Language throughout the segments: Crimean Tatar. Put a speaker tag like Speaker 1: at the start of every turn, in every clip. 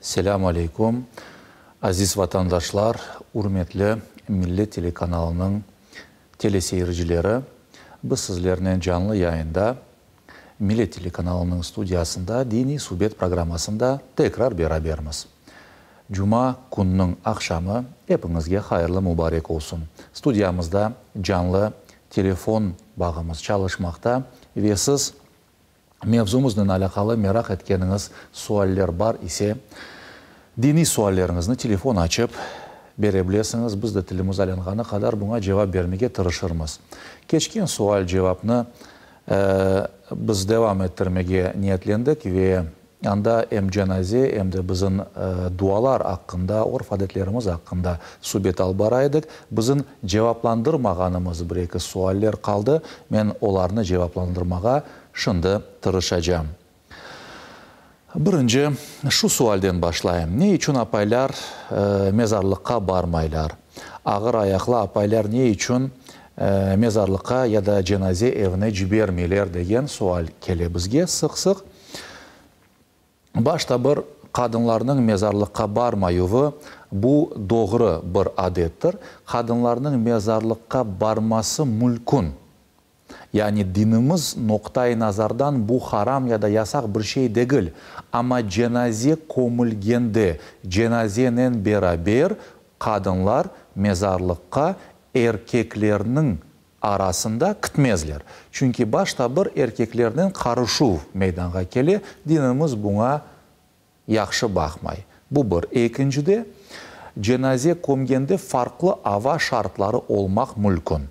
Speaker 1: Selâm aleyküm, aziz vatandaşlar, ürmetli Millet telekanalınıñ teleseyircileri! Biz sizlernen canlı yayında Millet telekanalınıñ studiyasında Diniy subet programmasında tekrar berabermiz. Cuma künniñ aqşamı epiñizge hayırlı mubarek olsun. Studiyamızda canlı telefon bağımız çalışmaqta ve siz mevzumıznen alâqalı meraq etkeniñiz sualler bar ise, diniy sualleriñizni telefon açıp bere bilesiñiz, biz de tilimiz aylanğanı qadar buña cevap bermege tırışırmız. Keçken sual-cevapnı biz devam ettirmege niyetlendik ve Anda em cenaze, em de bizim dualar aqqında, örf-adetlerimiz aqqında subet alıp bara edik. Bizim cevaplandırmağanımız bir-eki sualler qaldı. Men olarnı cevaplandırmağa şimdi tırışacam. Birinci, şu sualden başlayım, ne içün apaylar mezarlıqqa barmaylar? Ağır ayaqlı apaylar ne içün mezarlıqqa ya da cenaze evine cibermeyler degen sual kele bizge sıq-sıq. Başta bir qadınlarnıñ mezarlıqqa barmayuvı, bu doğru bir adettir. Qadınlarnıñ mezarlıqqa barması mülkün. Yani dinimiz noqta-i nazardan bu haram ya da yasaq bir şey degil. Amma cenaze kömülgende, cenazenen beraber qadınlar mezarlıqqa erkeklerniñ arasında kitmezler. Çünki başta bir erkeklernen qarışuv meydanğa kele, dinimiz buña yahşı baqmay. Bu bir. Ekincide, cenaze kömgende farqlı ava şartları olmaq mülkün.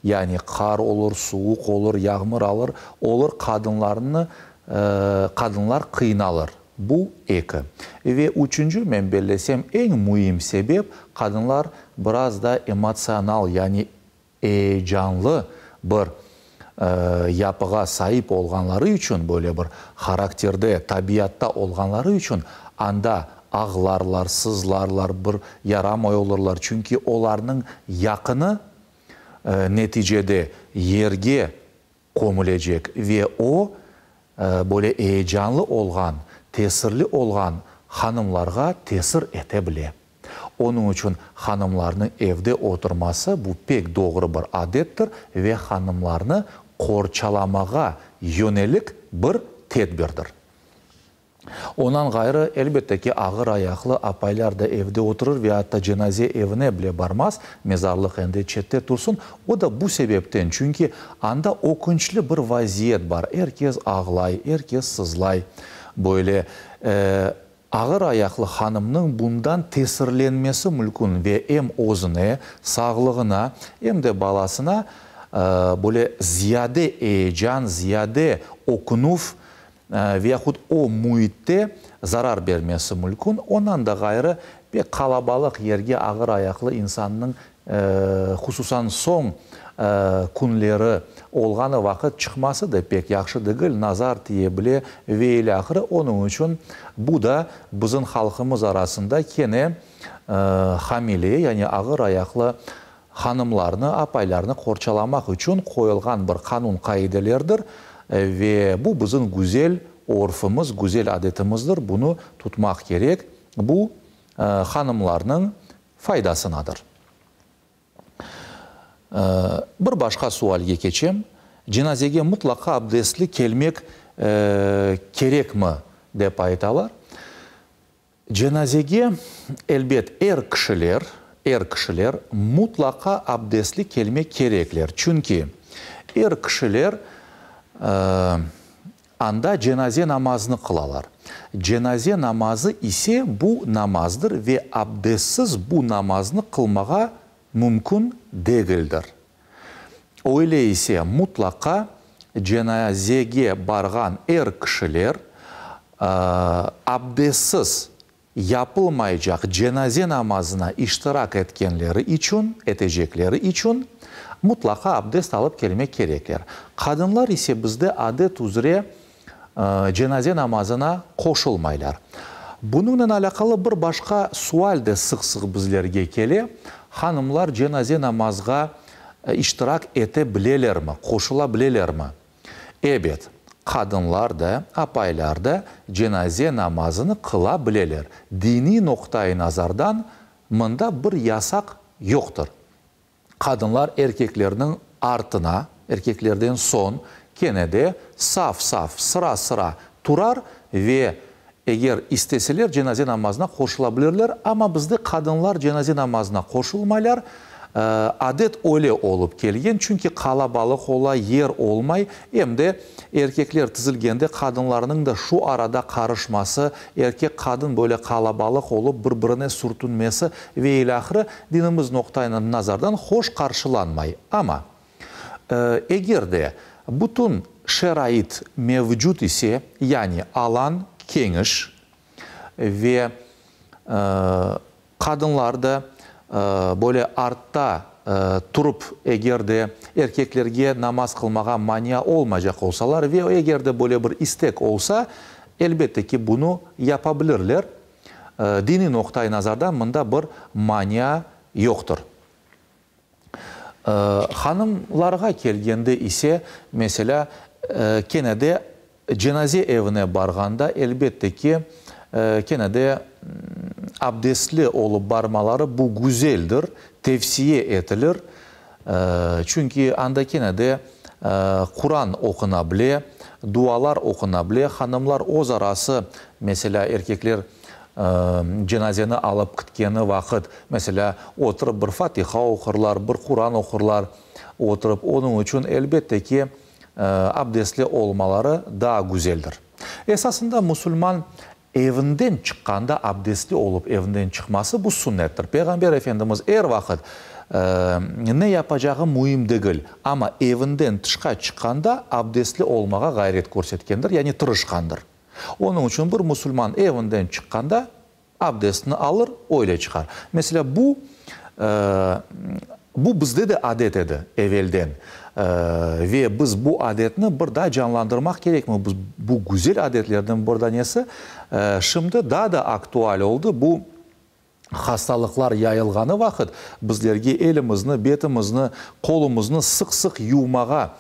Speaker 1: Yani qar olur, suvuq olur, yağmur alır, olur, qadınlarnı, qadınlar qıynalır. Bu eki. Ve üçünci, men bellesem, eñ müim sebep, qadınlar biraz da emotsional, yani eyecanlı bir yapığa saip olğanları içün, böyle bir harakterde, tabiatta olğanları içün, anda ağlarlar, sızlarlar, bir yaramay olurlar, çünki olarnıñ yaqını neticede yerge kömülecek ve o, böyle eyecanlı olğan, tesirli olğan hanımlarğa tesir ete bile. Onıñ içün hanımlarnıñ evde oturması, bu pek doğru bir adettir ve hanımlarnı qorçalamağa yönelik bir tedbirdir. Ondan ğayrı, elbette ki, ağır ayaqlı apaylar da evde oturır ve atta cenaze evine bile barmaz, mezarlıq endi çette tursun. O da bu sebepten, çünki anda ökünçli bir vaziyet bar, er kes ağlay, er kes sızlay. Böyle ağır ayaqlı hanımnıñ bundan tesirlenmesi mülkün ve em özüne, sağlığına, em de balasına böyle ziyade eyecan, ziyade ökünüv ve yahut o müitte zarar bermesi mülkün. Ondan da ğayrı, pek qalabalıq yerge ağır ayaqlı insannıñ, hususan soñ künleri olğanı vaqıt çıqması da pek yahşı degil, nazar tiye bile ve ilâhre. Onıñ içün bu da bizim halqımız arasında kene hamile, yani ağır ayaqlı hanımlarnı, apaylarnı qorçalamaq içün qoyulğan bir qanun-qaidelerdir ve bu bizim güzel örfimiz, güzel adetimizdir, bunı tutmaq kerek, bu hanımlarnıñ faydasınadır. Bir başqa sualge keçem, cenazege mıtlaqa abdestli kelmek kerekmi, dep aytalar. Cenazege, elbet, er kişiler, er kişiler mutlaqa abdestli kelmek kerekler, çünki er kişiler anda cenaze namazını qılalar. Cenaze namazı ise bu namazdır ve abdestsiz bu namaznı qılmağa mümkün degildir. Öyle ise mutlaqa cenazege barğan er kişiler abdestsiz yapılmaycaq cenaze namazına iştirak etkenleri içün, etecekleri içün, mutlaqa abdest alıp kelmek kerekler. Qadınlar ise bizde adet üzre cenaze namazına qoşulmaylar. Bunıñnen alâqalı bir başqa sual de sıq-sıq bizlerge kele, hanımlar cenaze namazğa iştirak ete bilelermi, qoşula bilelermi? Ebet, Qadınlar da, apaylar da cenaze namazını qıla bileler. Diniy noqtai nazardan mında bir yasaq yoqtır. Qadınlar erkeklerniñ artına, erkeklerden soñ kene de saf-saf, sıra-sıra turar ve eger isteseler cenaze namazına qoşula bilirler. Amma bizde qadınlar cenaze namazına qoşulmaylar. Adet öyle olıp kelgen, çünki qalabalıq ola, yer olmay, em de erkekler tizilgende qadınlarnıñ da şu arada qarışması, erkek-qadın böyle qalabalıq olıp bir-birine sürtünmesi ve ilâhre dinimiz noqtai nazardan hoş qarşılanmay. Amma eger de bütün şarait mevcut ise, yani alan keniş ve Qadınlar da böyle artta turıp, eger de erkeklerge namaz qılmağa mania olmaycaq olsalar ve eger de böyle bir istek olsa, elbette ki, bunı yapa bilirler. Diniy noqtai nazardan mında bir mania yoqtır. Hanımlarğa kelgende ise, meselâ, kene de cenaze evine barğanda, elbette ki, kene de abdestli olıp barmaları bu güzeldir, tevsiye etilir. Çünki anda kene de Quran oquna bile, dualar oquna bile, hanımlar öz arası, meselâ, erkekler Cenazeni alıp kitkeni vaqıt, meselâ, oturıp bir Fatiha oqurlar, bir Quran oqurlar oturıp. Onıñ içün, elbette ki, abdestli olmaları daa güzeldir. Esasında, musulman evinden çıqqanda abdestli olıp evinden çıqması, bu sünnettir. Peyğamber Efendimiz er vaqıt, ne yapacağı müim degil, amma evinden tışqa çıqqanda abdestli olmağa ğayret körsetkendir, yani tırışqandır. Onıñ içün bir musulman evinden çıqqanda abdestini alır, öyle çıqar. Meselâ, bu, bu bizde de adet edi evelden. Ve biz bu adetni bir daa canlandırmaq kerekmiz. Bu güzel adetlerden bir danesi şimdi daa da aktual oldı. Bu Hastalıqlar yayılğanı vaqıt bizlerge elimizni, betimizni, qolumıznı sıq-sıq yuvmağa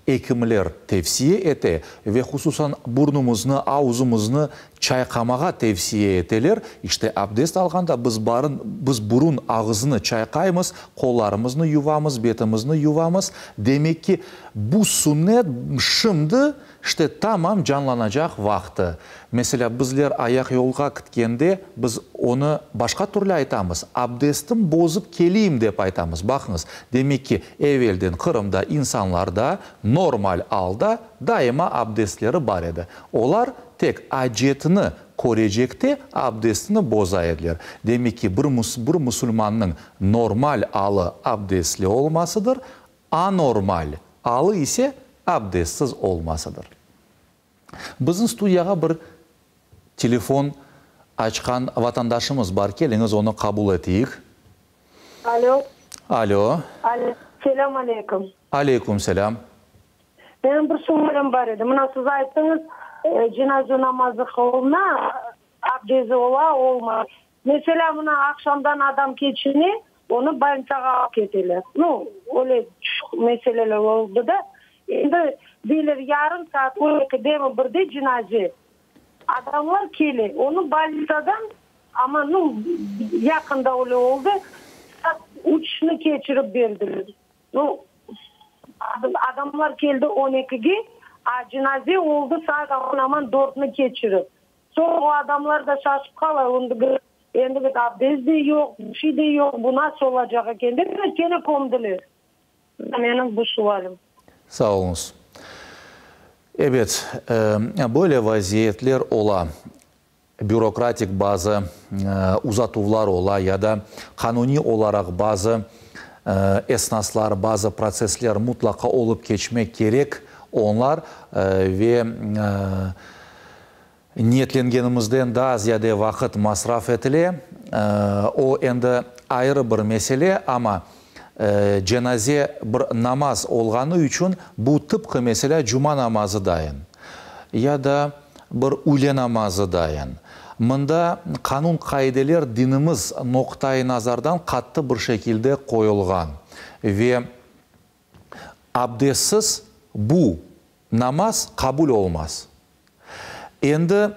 Speaker 1: ekimler tevsiye ete ve hususan burnumıznı, avuzımıznı çayqamağa tevsiye eteler. İşte, abdest alğanda biz barın, biz burun ağızını çayqaymız, qollarımıznı yuvamız, betimizni yuvamız. Demek ki, bu sünnet şimdi, İşte, tamam canlanacaq vaqtı. Meselâ, bizler ayaqyolğa kitkende, biz onı başqa türlü aytamız, abdestim bozıp keleyim dep aytamız. Baqıñız, demek ki, evelden Qırımda insanlarda normal alda daima abdestleri bar edi. Olar tek acetini körecekte abdestini boza ediler. Demek ki, bir bir musulmannıñ normal alı abdestli olmasıdır, Anormal alı ise abdestsiz olmasıdır. Bizim studiyağa bir telefon açqan vatandaşımız bar, keliñiz onı qabul eteyik.
Speaker 2: Alo.
Speaker 1: Alo.
Speaker 2: Alo, selâm aleyküm.
Speaker 1: Aleyküm selâm.
Speaker 2: Menim bir sualim bar edi. Mına siz ayttıñız, cenaze namazı qılına, abdezi ola, olmay. Meselâ, mına aqşamdan adam keçine, onı bolnitsağa alıp keteler. Nu, öyle çoq meseleler oldı da. Endi deyler, yarım saat on ekidemi birde cenaze. Adamlar kele, onı bolnitsadan, amma, nu, yaqında öyle oldı, saat üçni keçirip berdiler. Nu, adamlar keldi on ekige, a cenaze oldı saat aman-aman dörtni keçirip. Soñ o adamlar da şaşıp qala, endi bit abdest de yoq, bir şey de yoq, bu nasıl olacaq eken dep, kene kömdiler. Menim bu sualim.
Speaker 1: Sağ oluñız. Ebet, böyle vaziyetler ola. Bürokratik bazı uzatuvlar ola ya da qanuniy olaraq bazı esnaslar, bazı protsessler mutlaqa olıp keçmek kerek, onlar ve niyetlengenimizden daa ziyade vaqıt masraf etile. O endi ayrı bir mesele, amma cenaze bir namaz olğanı içün bu tıpqı, meselâ, cuma namazı dayın ya da bir üyle namazı dayın. Mında qanun-qaideler dinimiz noqtai nazardan qattı bir şekilde qoyulğan ve abdestsiz bu. Namaz qabul olmaz. Endi,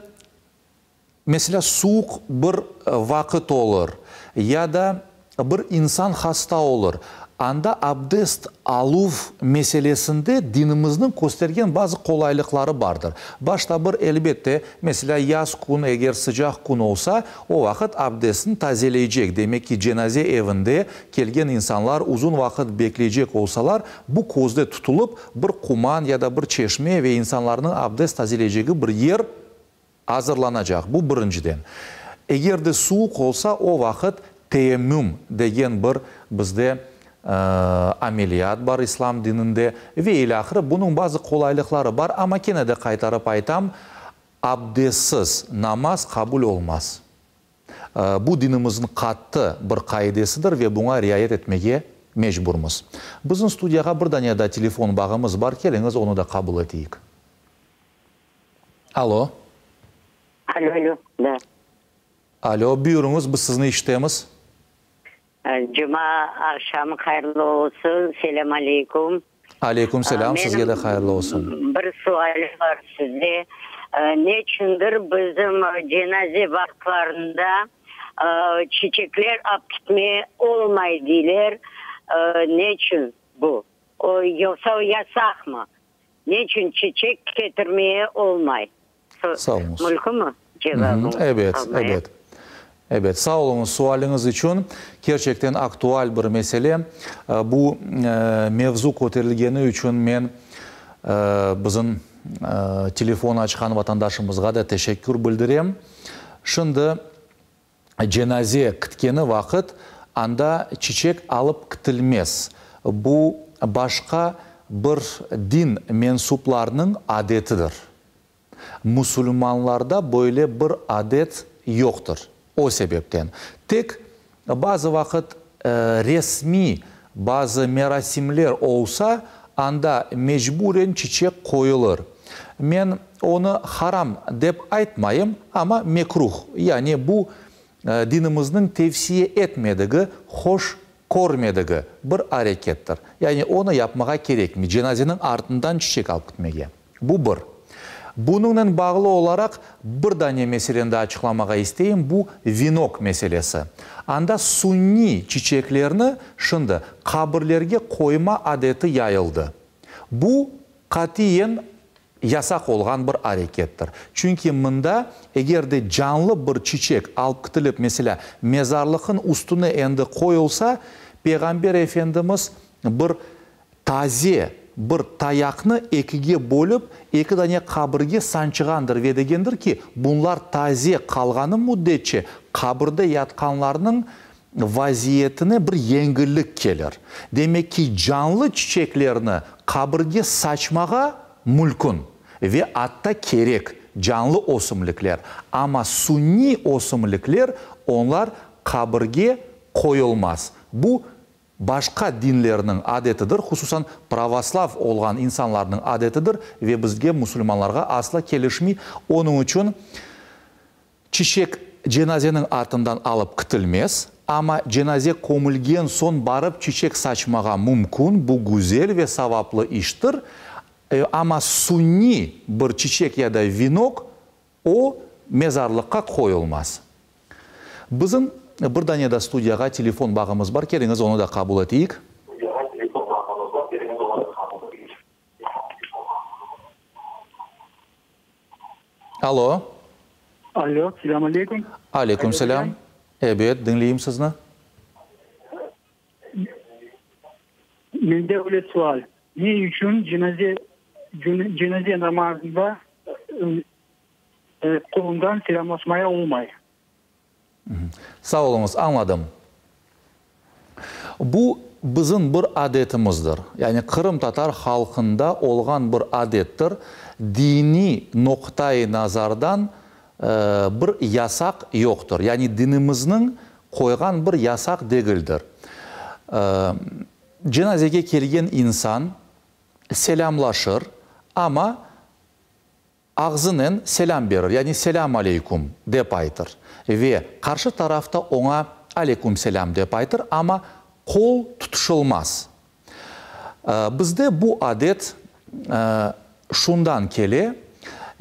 Speaker 1: meselâ, suvuq bir vaqıt olur ya da bir insan hasta olur, anda abdest aluv meselesinde dinimizniñ köstergen bazı qolaylıqları bardır. Başta bir, elbette, meselâ, yaz kün, eger sıcaq kün olsa, o vaqıt abdestni tazeleycek, demek ki, cenaze evinde kelgen insanlar uzun vaqıt bekleycek olsalar, bu közde tutulıp, bir quman ya da bir çeşme ve insanlarnıñ abdest tazeleycegi bir yer azırlanacaq. Bu birinciden. Eger de suvuq olsa, o vaqıt teyemmüm degen bir bizde ameliyat bar İslam dininde ve ilâhre. Bunıñ bazı qolaylıqları bar, amma kene de qaytarıp aytam, abdestsiz namaz qabul olmaz. Bu dinimizniñ qattı bir qaidesidir ve buña riayet etmege mecburmız. Bizim studiyağa bir dane daa telefon bağımız bar, keliñiz, onı da qabul eteyik. Alo.
Speaker 3: Alo, alo, da.
Speaker 1: Alo, buyurıñız, biz sizni işitemiz.
Speaker 3: Cuma aqşamı hayırlı olsun, selâm aleyküm.
Speaker 1: Aleyküm selâm, sizge de hayırlı olsun.
Speaker 3: Menim bir sualim bar sizde. Neçündir bizim cenaze vaqıtlarında çiçekler ap kitmeye olmay deyler, neçün bu? Yoqsa o yasaqmı? Neçün çiçek ketirmeye olmay?
Speaker 1: Sağ oluñız.
Speaker 3: Mülkünmi cevabıñız?
Speaker 1: Ebet, ebet. Ebet, sağ oluñız sualiñiz içün. Kerçekten aktual bir mesele. Bu mevzu köterilgeni içün men bizim telefon açqan vatandaşımızğa da teşekkür bildirem. Şimdi cenaze kitkeni vaqıt anda çiçek alıp kitilmez. Bu başqa bir din mensuplarınıñ adetidir. Musulmanlarda böyle bir adet yoqtır. O sebepten, tek bazı vaqıt resmiy bazı merasimler olsa, anda mecburen çiçek qoyulır. Men onı haram dep aytmayım, amma mekruh, yani bu dinimizniñ tevsiye etmedigi, hoş körmedigi bir arekettir. Yani onı yapmağa kerekmey, cenazeniñ artından çiçek alıp ketmege. Bu bir. Bunıñnen bağlı olaraq bir dane meseleni de açıqlamağa isteyim, bu vinok meselesi. Anda sunniy çiçeklerni şimdi qabirlerge qoyma adeti yayıldı. Bu qatiyen yasaq olğan bir arekettir. Çünki mında eger de canlı bir çiçek alıp kitilip, meselâ, mezarlıqın üstüne endi qoyulsa, Peyğamber Efendimiz bir Taze bir tayaqnı ekige bölip, eki dane qabirge sançığandır ve degendir ki, bunlar taze qalğanı müddetçe qabirde yatqanlarnıñ vaziyetine bir yengillik kelir. Demek ki, canlı çiçeklerni qabirge saçmağa mülkün ve atta kerek, canlı ösümlikler, amma suniy ösümlikler, onlar qabirge qoyulmaz. Bu, Başqa dinlerniñ adetidir, hususan pravoslav olğan insanlarnıñ adetidir ve bizge, musulmanlarğa, asla kelişmey. Onıñ içün çiçek cenazeniñ artından alıp kitilmez, amma cenaze kömülgen soñ barıp çiçek saçmağa mümkün, bu güzel ve savaplı iştir, amma suniy bir çiçek ya da vinok O, mezarlıqqa qoyulmaz. Bizim bir dane da studiyağa telefon bağımız bar, keliñiz, onı da qabul eteyik. Alo.
Speaker 4: Alo, selâm aleyküm.
Speaker 1: Aleyküm selâm. Ebet, diñleyim sizni.
Speaker 4: Mende öyle sual, ne içün cenaze cenaze namazında qolundan selâmlaşmaya olmay?
Speaker 1: Sağ oluñız, añladım. Bu bizim bir adetimizdir. Yani qırımtatar halqında olğan bir adettir. Diniy noqta-i nazardan bir yasaq yoqtır. Yani dinimizniñ qoyğan bir yasaq degildir. Cenazege kelgen insan selâmlaşır, amma ağzınen selâm berir, yani selâm aleyküm dep aytır ve qarşı taraf da oña aleyküm selâm dep aytır, amma qol tutuşılmaz. Bizde bu adet. şundan kele,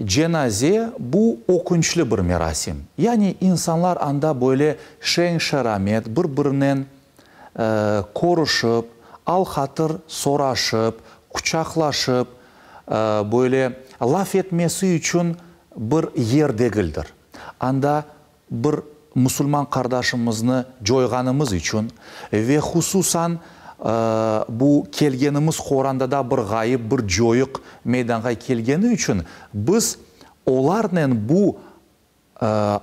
Speaker 1: cenaze bu ökünçli bir merasim. Yani insanlar anda böyle şeñ-şeramet bir-birinen körüşip, al-hatır soraşıp, quçaqlaşıp, böyle laf etmesi içün bir yer degildir. Anda bir musulman qardaşımıznı coyğanımız içün ve hususan bu kelgenimiz qorandada bir ğayıp, bir coyuq meydanğa kelgeni içün biz olarnen bu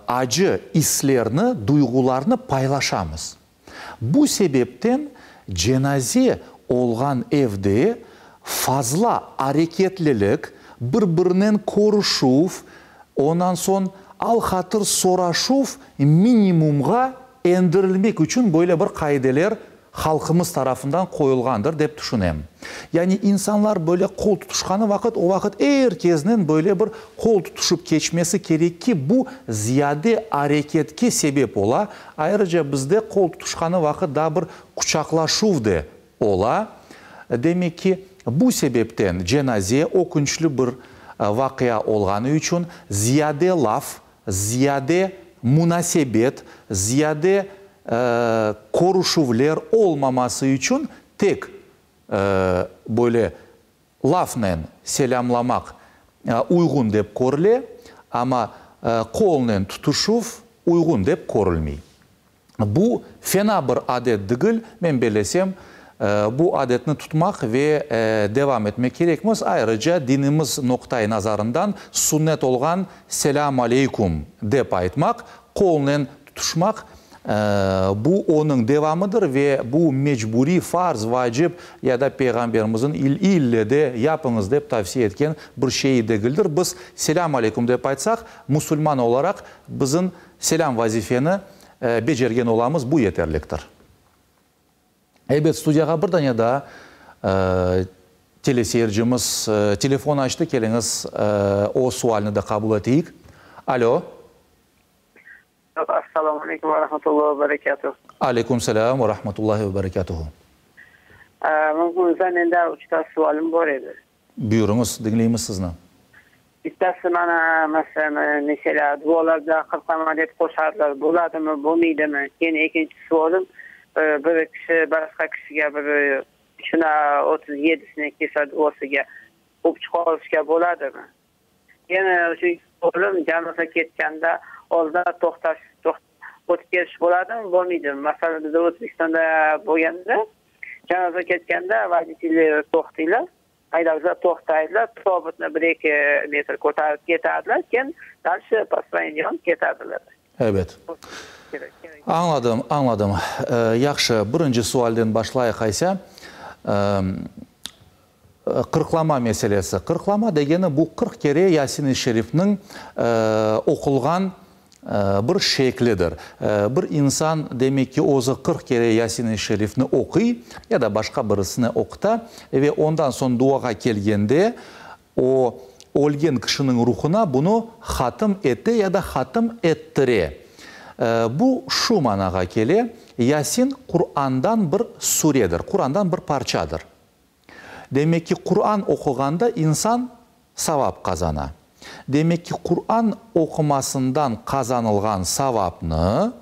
Speaker 1: acı islerni, duyğularnı paylaşamız. Bu sebepten cenaze olğan evde fazla areketlilik, bir-birinen körüşüv, ondan soñ al-hatır soraşuv minimumğa endirilmek içün böyle bir qaideler halqımız tarafından qoyulğandır, dep tüşünem. Yani insanlar böyle qol tutuşqanı vaqıt, o vaqıt er kesnen böyle bir qol tutuşıp keçmesi kerek ki, bu ziyade areketke sebep ola. Ayrıca bizde qol tutuşqanı vaqıt daa bir quçaqlaşuv de ola. Demek ki, bu sebepten cenaze ökünçli bir vaqia olğanı içün ziyade laf, ziyade munasebet, ziyade körüşüvler olmaması içün tek böyle lafnen selâmlamaq uyğun dep körüle, amma qolnen tutuşuv uyğun dep körülmey. Bu fena bir adet degil, men bellesem, bu adetni tutmaq ve devam etmek kerekmiz. Ayrıca dinimiz noqta-i nazarından sünnet olğan Selâm aleykum dep aytmaq, qolnen tutuşmaq, bu onıñ devamıdır ve bu mecburiy, farz, vacip ya da Peyğamberimizniñ ille de yapıñız dep tavsiye etken bir şeyi degildir. Biz Selâm aleykum dep aytsaq, musulman olaraq bizim selâm vazifeni becergen olamız, bu yeterliktir. Ebet, studiyağa bir dane daa teleseyircimiz telefon açtı, keliñiz, o sualni de qabul eteyik. Alo.
Speaker 5: Assalamu aleykum ve rahmetullahi ve berekatuhu.
Speaker 1: Aleyküm selâm ve rahmetullahi ve berekatuhu.
Speaker 5: Mümkün mende üçte sualim bar edi.
Speaker 1: Buyurıñız, diñleymiz sizni.
Speaker 5: Bittasi mana, masalan, mesela, dualarda qırqlama dep qoşarlar, bo'ladimi, bo'lmaydimi? Keyin ekinchi sualim, bir kishi boshqa kishiga bir shuna 37sini kelsa duosiga o'qib chiqa bo'ladimi? Yana uchinchi sualim, janoza ketganda oldida to'xtash o'tib ketish bo'ladimi, bo'lmaydimi? Masalan, bizda O'zbekistonda bo'lganda janoza ketganda водитель to'xtaylar, haydovchilar to'xtaydilar, tobutni 1-2 metr ko'tarib ketadilar, keyin дальше по своим делам ketadilar.
Speaker 1: Evet. Añladım, añladım. Yahşı, birinci sualden başlayıq aysa. Qırqlama meselesi. Qırqlama degeni bu 40 kere Yasin-i Şerifniñ oqulğan bir şeklidir. Bir insan demek ki özü 40 kere Yasin-i Şerifni oquy ya da başqa birisine oquta ve ondan soñ duağa kelgende o ölgen kişiniñ ruhuna bunı hatım ete ya da hatım ettire. Bu şu manağa kele, Yasin Qurandan bir suredir, Qurandan bir parçadır. Demek ki, Quran oquğanda insan savap qazana. Demek ki, Quran oqumasından qazanılğan savapnı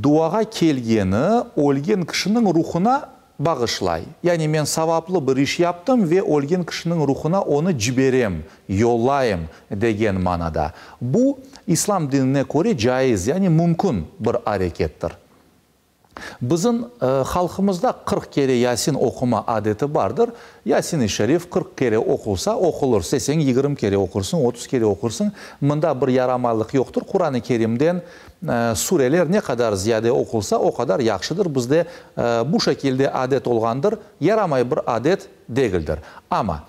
Speaker 1: duağa kelgeni ölgen kişiniñ ruhuna bağışlay. Yani men savaplı bir iş yaptım ve ölgen kişiniñ ruhuna onı ciberem, yollayım degen manada. Bu, İslam dinine köre caiz, yani mümkün bir arekettir. Bizim halqımızda 40 kere Yasin oquma adeti bardır. Yasin-i Şerif 40 kere oqulsa, oqulır. İsteseñ 20 kere oqursıñ, 30 kere oqursıñ. Mında bir yaramaylıq yoqtır. Quran-ı Kerimden sureler ne qadar ziyade oqulsa, o qadar yahşıdır. Bizde bu şekilde adet olğandır. Yaramay bir adet degildir. Amma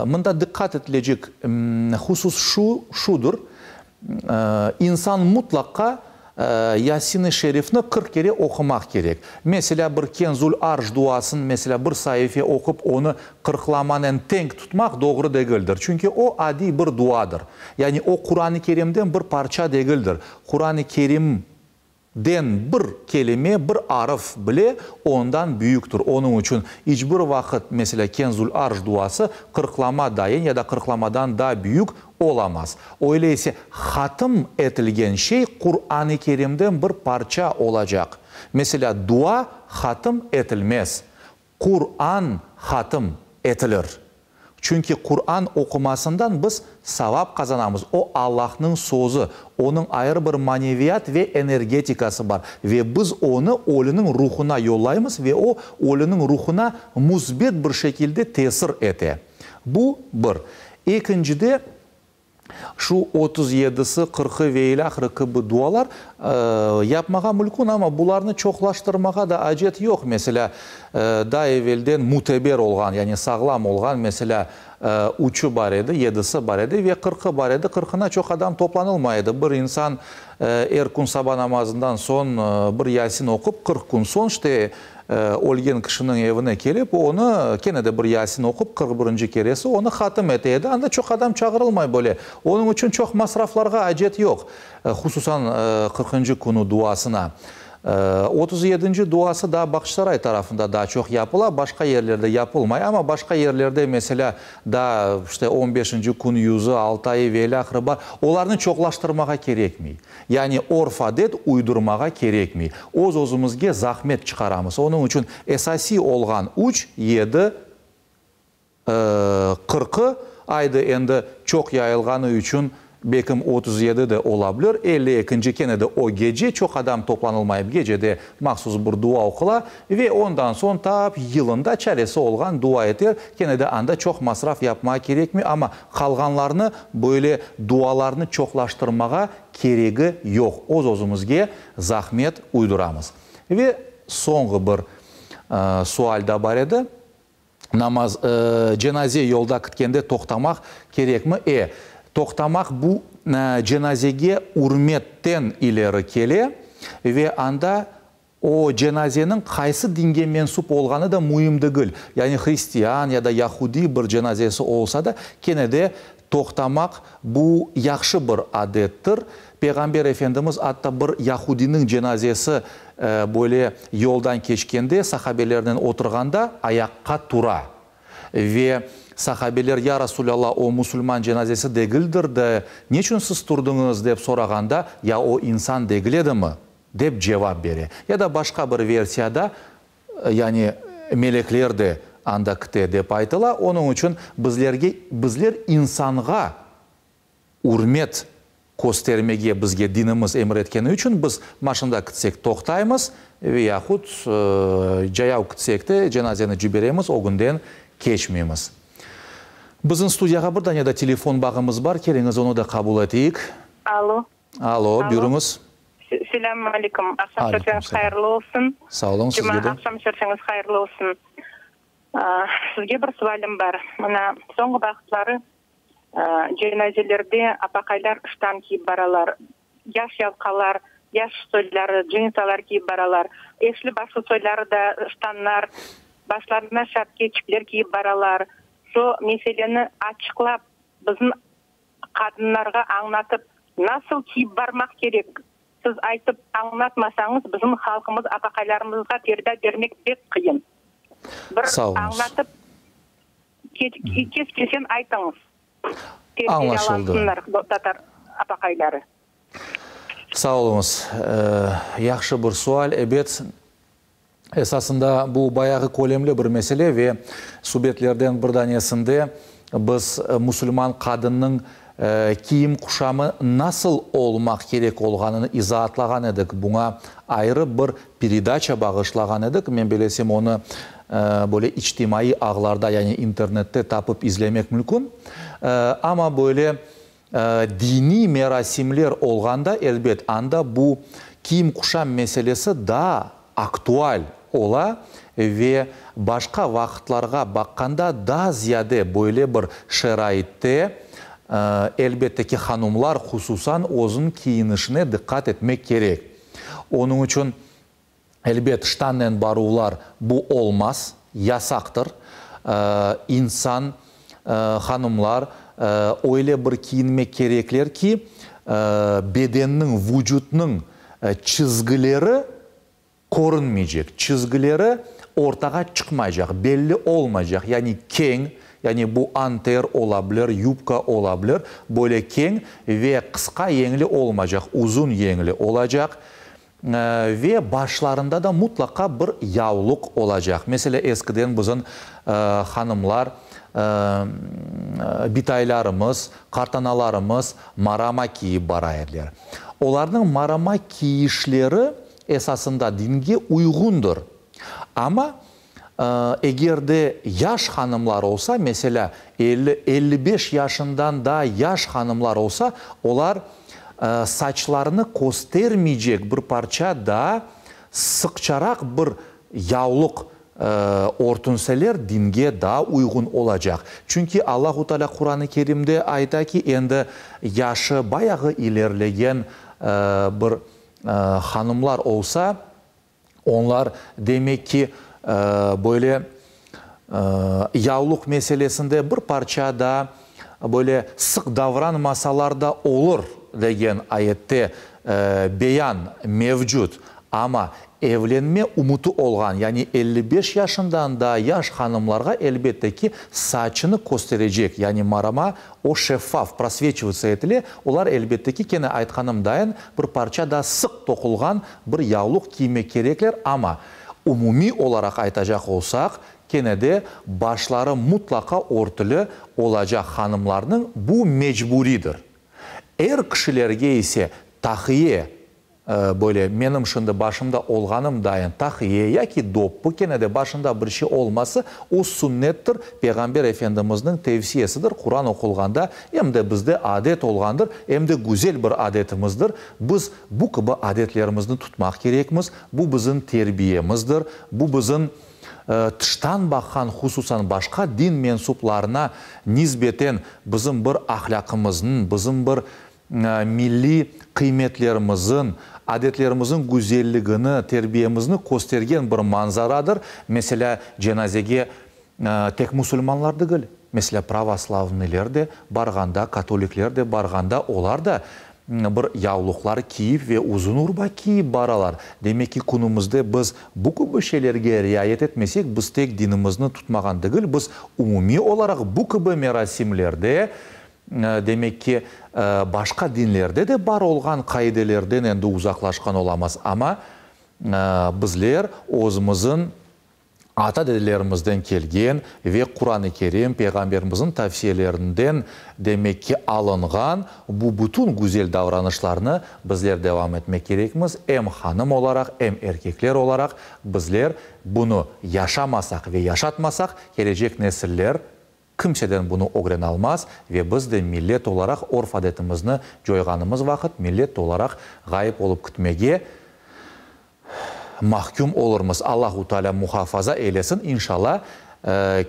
Speaker 1: mında diqqat etilecek husus şu, şudır, İnsan mutlaqa Yasin-i Şerifni 40 kere oqumaq kerek. Meselâ, bir Kenzul Arş duasını, meselâ, bir saife oqup, onı qırqlamanen teñ tutmaq doğru degildir. Çünki o adiy bir duadır. Yani o Quran-ı Kerimden bir parça degildir. Quran-ı Kerim. Den bir kelime, bir arıf bile ondan büyüktir. Onıñ içün iç bir vaqıt, meselâ, Kenzul Arş duası qırqlama dayın ya da qırqlamadan daa büyük olamaz. Öyle ise, hatm etilgen şey Quran-ı Kerimden bir parça olacaq. Meselâ, dua hatm etilmez, Quran hatm etilir. Çünki Quran oqumasından biz savap qazanamız, o Allahnıñ sözü, onıñ ayrı bir maneviyat ve energetikası bar ve biz onı ölüniñ ruhuna yollaymız ve o ölüniñ ruhuna müsbet bir şekilde tesir ete. Bu, bir. Ekincide, Şu 30 yedisi, qırqı ve ilâhre kibi dualar yapmağa mülkün, amma bularnı çoqlaştırmağa da acet yoq. Meselâ, daa evelden müteber olğan, yani sağlam olğan, meselâ, üçü bar edi, yedisi bar edi ve qırqı bar edi. Qırqına çoq adam toplanılmay edi. Bir insan er kün saba namazından soñ bir Yasin oqup, 40 kün soñ, işte, Ölgen kişiniñ evine kelip, onı, kene de bir Yasin oqup, 40 birinci keresi onı hatım ete edi. Anda çoq adam çağırılmay bile. Onıñ içün çoq masraflarğa acet yoq, hususan qırqıncı künü duasına. 30 yedinci duası daa Bağçasaray tarafında daa çoq yapıla, başqa yerlerde yapılmay. Amma başqa yerlerde, meselâ, daa, işte, on beşinci kün yüzü, altayı ve ilâhre bar. Olarnı çoqlaştırmağa kerekmey. Yani orf-adet uydurmağa kerekmey. Öz-özümizge zahmet çıqaramız. Onıñ içün esasiy olğan üç, yedi, qırqı, aydı endi çoq yayılğanı içün belkim 37 de ola bilir, 52-nci kene de o gece çoq adam toplanılmayıp gecede mahsus bir dua oqula ve ondan soñ tap yılında çaresi olğan dua eter, kene de anda çoq masraf yapmağa kerekmey, amma qalğanlarnı böyle dualarnı çoqlaştırmağa keregi yoq, öz-özümizge zahmet uyduramız. Ve soñğı bir sual da bar edi, namaz, cenaze yolda kitkende toqtamaq kerekmi? E, toqtamaq bu cenazege ürmetten ileri kele ve anda O cenazeniñ qaysı dinge mensüp olğanı da müim degil. Yani hristian ya da yahudiy bir cenazesi olsa da, kene de toqtamaq bu yahşı bir adettir. Peyğamber Efendimiz atta bir yahudiniñ cenazesi böyle yoldan keçkende, sahabelernen oturğanda ayaqqa tura. Ve sahabeler, Ya Rasulâllah, o musulman cenazesi degildir de, neçün siz turdıñız? dep sorağanda, Ya o insan degil edimi? Dep cevap bere. Ya da başqa bir versiyada, yani melekler de anda kite dep aytıla. Onıñ içün bizlerge, bizler insanğa ürmet köstermege bizge dinimiz emir etkeni içün biz maşında kitsek toqtaymız ve yahut cayav kitsek de cenazeni ciberemiz, ögünden keçmeymiz. Bizim studiyağa bir dane da telefon bağımız bar, keliñiz onı da qabul eteyik.
Speaker 6: Alo.
Speaker 1: Alo, buyurıñız.
Speaker 6: Selâmün aleyküm. Aqşam şerfeñiz hayırlı olsun.
Speaker 1: Sağ oluñ, sizge de.
Speaker 6: Cuma aqşam şerfeñiz hayırlı olsun. Sizge bir sualim bar. Mına, soñğı vaqıtları cenazelerde apaqaylar ştan kiyip baralar, yaş yalqalar, yaş soyları, djinsalar kiyip baralar, eşli-başlı soyları da ştanlar, başlarına şapke, çipler kiyip baralar. Şu meseleni açıqlap, bizim Qadınlarğa añlatıp, nasıl kiyip barmaq kerek, siz aytıp añlatmasañız, bizim halqımız apaqaylarımızğa terbiya bermek pek qıyın. Bir añlatıp, kes-kesen aytıñız, terbiyelansınlar tatar apaqayları.
Speaker 1: Sağ oluñız. Yahşı bir sual. Ebet, Esasında bu bayağı kölemli bir mesele ve subetlerden bir danesinde biz musulman qadınnıñ kiyim-quşamı nasıl olmaq kerek olğanını izaatlağan edik, buña ayrı bir peredaça bağışlağan edik. Men belesem, onı böyle içtimaiy ağlarda, yani internette tapıp izlemek mümkün. Amma böyle Diniy merasimler olğanda, elbet, anda bu kiyim-quşam meselesi daa aktual ola ve başqa vaqıtlarğa baqqanda daa ziyade böyle bir şaraitte, elbette ki, hanumlar hususan özüniñ kiyinişine diqqat etmek kerek. Onıñ içün Elbet, ştannen baruvlar bu olmaz, yasaqtır. İnsan, hanımlar öyle bir kiyinmek kerekler ki, bedenniñ, vucutnıñ. çizgileri körünmeycek, çizgileri ortağa çıqmaycaq, belli olmaycaq, yani keñ, yani bu anter ola bilir, yubka ola bilir, böyle keñ ve qısqa yeñli olmaycaq, uzun yeñli olacaq ve başlarında da mutlaqa bir yavluq olacaq. Meselâ, eskiden bizim hanımlar, bitaylarımız, qartanalarımız marama kiyip bara ediler. Olarnıñ marama kiyişleri esasında dinge uyğundır. Amma eger de yaş hanımlar olsa, meselâ, 50, 55 yaşından daa yaş hanımlar olsa, olar saçlarını köstermeycek bir parça daa sıqçaraq bir yavluq örtünseler, dinge daa uyğun olacaq. Çünki Allahu Teala Quran-ı Kerimde ayta ki, endi yaşı bayağı ilerlegen bir hanımlar olsa, onlar, demek ki, böyle yavluq meselesinde bir parça da böyle sıq davranmasalar da olur, degen ayette beyan mevcut. Amma evlenme ümüti olğan, yani 55 yaşından daa yaş hanımlarğa, elbette ki, saçını kösterecek, yani marama, o şeffaf, prosveçivatsa etile, olar, elbette ki, kene aytqanım dayın, bir parça daa sıq toqulğan bir yavluq kiymek kerekler, amma umumiy olaraq aytacaq olsaq, kene de başları mutlaqa örtüli olacaq hanımlarnıñ, bu mecburidir. Er kişilerge ise tahiye, Böyle, menim şimdi başımda olğanım dayın tahiye yaki doppu, kene de başında bir şey olması, o sünnettir, Peyğamber Efendimizniñ tevsiyesidir, Quran oqulğanda, em de bizde adet olğandır, em de güzel bir adetimizdir. Biz bu kibi adetlerimizni tutmaq kerekmiz, bu bizim terbiyemizdir, bu bizim tıştan baqqan, hususan başqa din mensuplarına nisbeten bizim bir ahlâqımıznıñ, bizim bir milliy qıymetlerimizin, adetlerimizin güzelligini, terbiyemizni köstergen bir manzaradır. Meselâ, cenazege tek musulmanlar degil, meselâ, pravoslavnıyler de barğanda, katolikler de barğanda, olar da bir yavluqlar kiyip ve uzun urba kiyip baralar. Demek ki, künümizde biz bu kibi şeylerge riayet etmesek, biz tek dinimizni tutmağan degil, biz umumiy olaraq bu kibi merasimlerde Demek ki, başqa dinlerde de bar olğan qaidelerden endi uzaqlaşqan olamız, amma bizler özümizin ata-dedelerimizden kelgen ve Quran-ı Kerim, Peyğamberimizin tavsiyelerinden, demek ki, alınğan bu bütün güzel davranışlarnı bizler devam etmek kerekmiz, em hanım olaraq, em erkekler olaraq bizler bunı yaşamasaq ve yaşatmasaq, kelecek nesiller Kimseden bunı ögrenalmaz ve biz de millet olaraq orf-adetimizni coyğanımız vaqıt millet olaraq ğayıp olıp kitmege mahküm olurmız. Allahu Teala muhafaza eylesin, inşallah,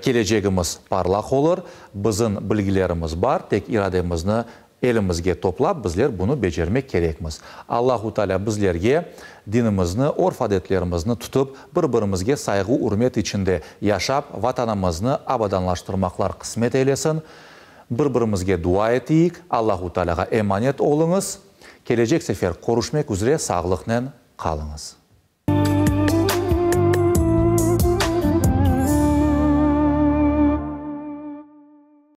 Speaker 1: kelecegimiz parlaq olur, bizim bilgilerimiz bar, tek irademizni Elimizge toplap, bizler bunı becermek kerekmiz. Allahu Teala bizlerge dinimizni, örf-adetlerimizni tutıp, bir-birimizge sayğı-ürmet içinde yaşap, Vatanımıznı abadanlaştırmaqlar qısmet eylesin. Bir-birimizge dua eteyik. Allahu Tealağa emanet oluñız. Kelecek sefer körüşmek üzre sağlıqnen qalıñız.